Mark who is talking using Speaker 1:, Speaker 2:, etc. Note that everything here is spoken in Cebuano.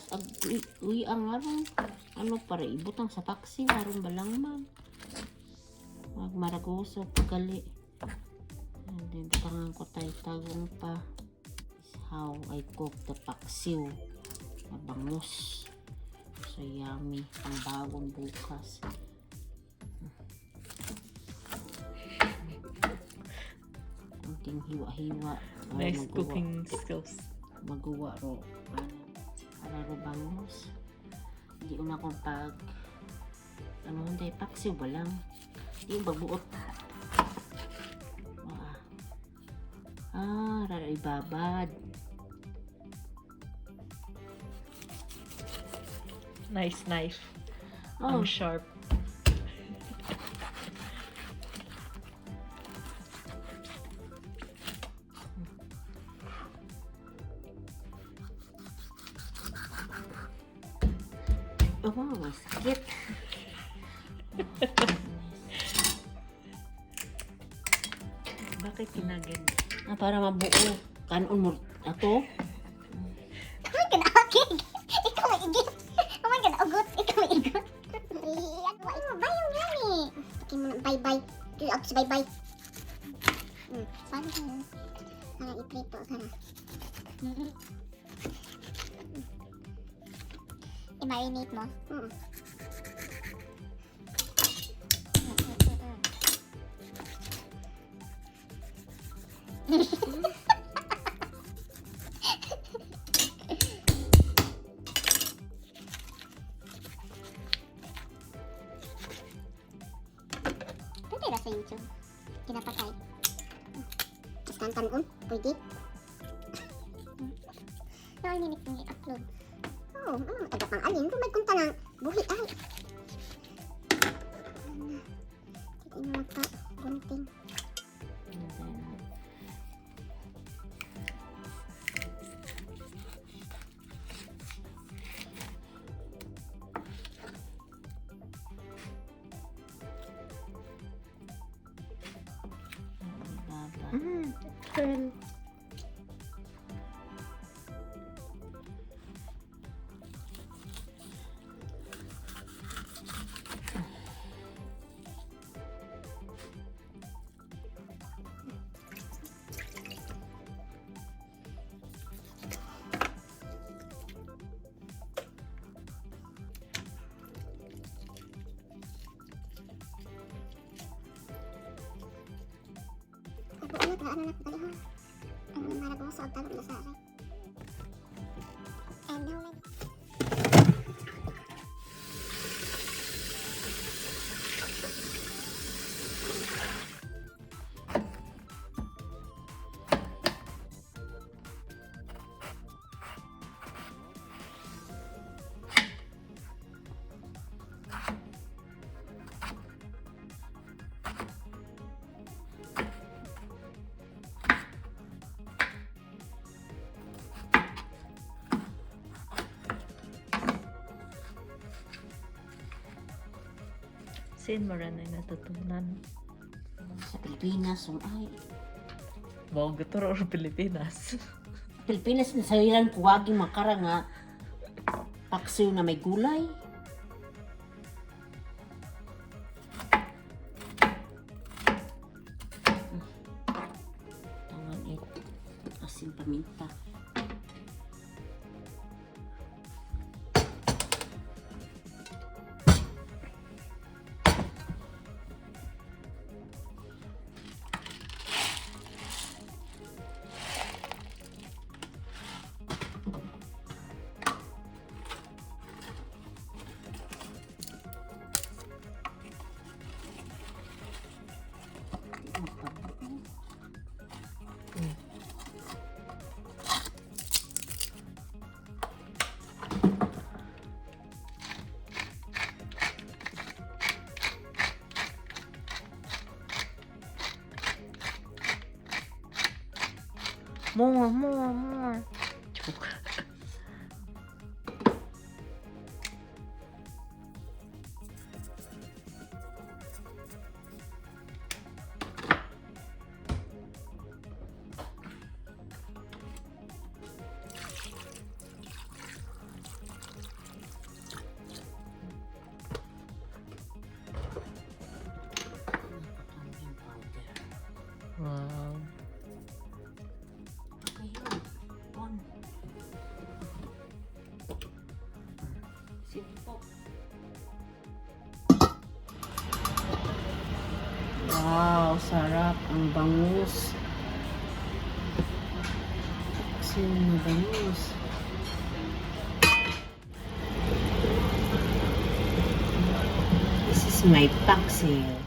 Speaker 1: Ag, uy, uy, ang aron. Ano para ibutang sa paksiw aron balang man. Magmaragoso pagali. And then butangan ko tayo tagong pa. Is how I cook the paksiw. Mabangus. So yummy. Pang bagong bukas. Kunting hiwa-hiwa. Para
Speaker 2: Nice
Speaker 1: magawa.
Speaker 2: Cooking skills.
Speaker 1: Magawa ro. Ano, para ro bangus. Hindi una kong pag ano hindi, paksiw ba lang. Hindi yung babuot. Ah, ah rara ibabad.
Speaker 2: Nice knife.
Speaker 1: Oh,
Speaker 2: Ang sharp.
Speaker 1: Oh, masakit. Oh, goodness.
Speaker 2: Bakit kinagan?
Speaker 1: Ah, para mabuo. Kanon mo ato.
Speaker 3: Oh my God, okay. Ikaw may igit. Oh my God, ugot. Ikaw may igot. Oh, bayo gani. Okay mo na, bye-bye. Up sa bye-bye. Paano ka? Para iprito, sana. I-marinate mo. Pwede ba sa YouTube? Kinapatay. Basta ang tanon, pwede. No, hindi ni upload. Oo, oh, ano taga pang alin? Kung may kunta ng buhi ay. Ano? Kita mo magpa gunting.
Speaker 1: And then, ibabad.
Speaker 2: Fell.
Speaker 3: Ay, buo na, ano na, dali ha. Ang maragosa, og talong na sa aray. And now, ready.
Speaker 2: Saan mo rin ay natutunan?
Speaker 1: Sa Pilipinas, ang ay.
Speaker 2: Wow, guturo or Pilipinas.
Speaker 1: Pilipinas na saliran kuwagi makara nga paksiw na may gulay. Tangan it. Asin paminta.
Speaker 2: More, more, more. Joke. Wow.
Speaker 1: Okay, on. Simple. Wow, sarap ang bangus. Sino bangus? This is my paksiw.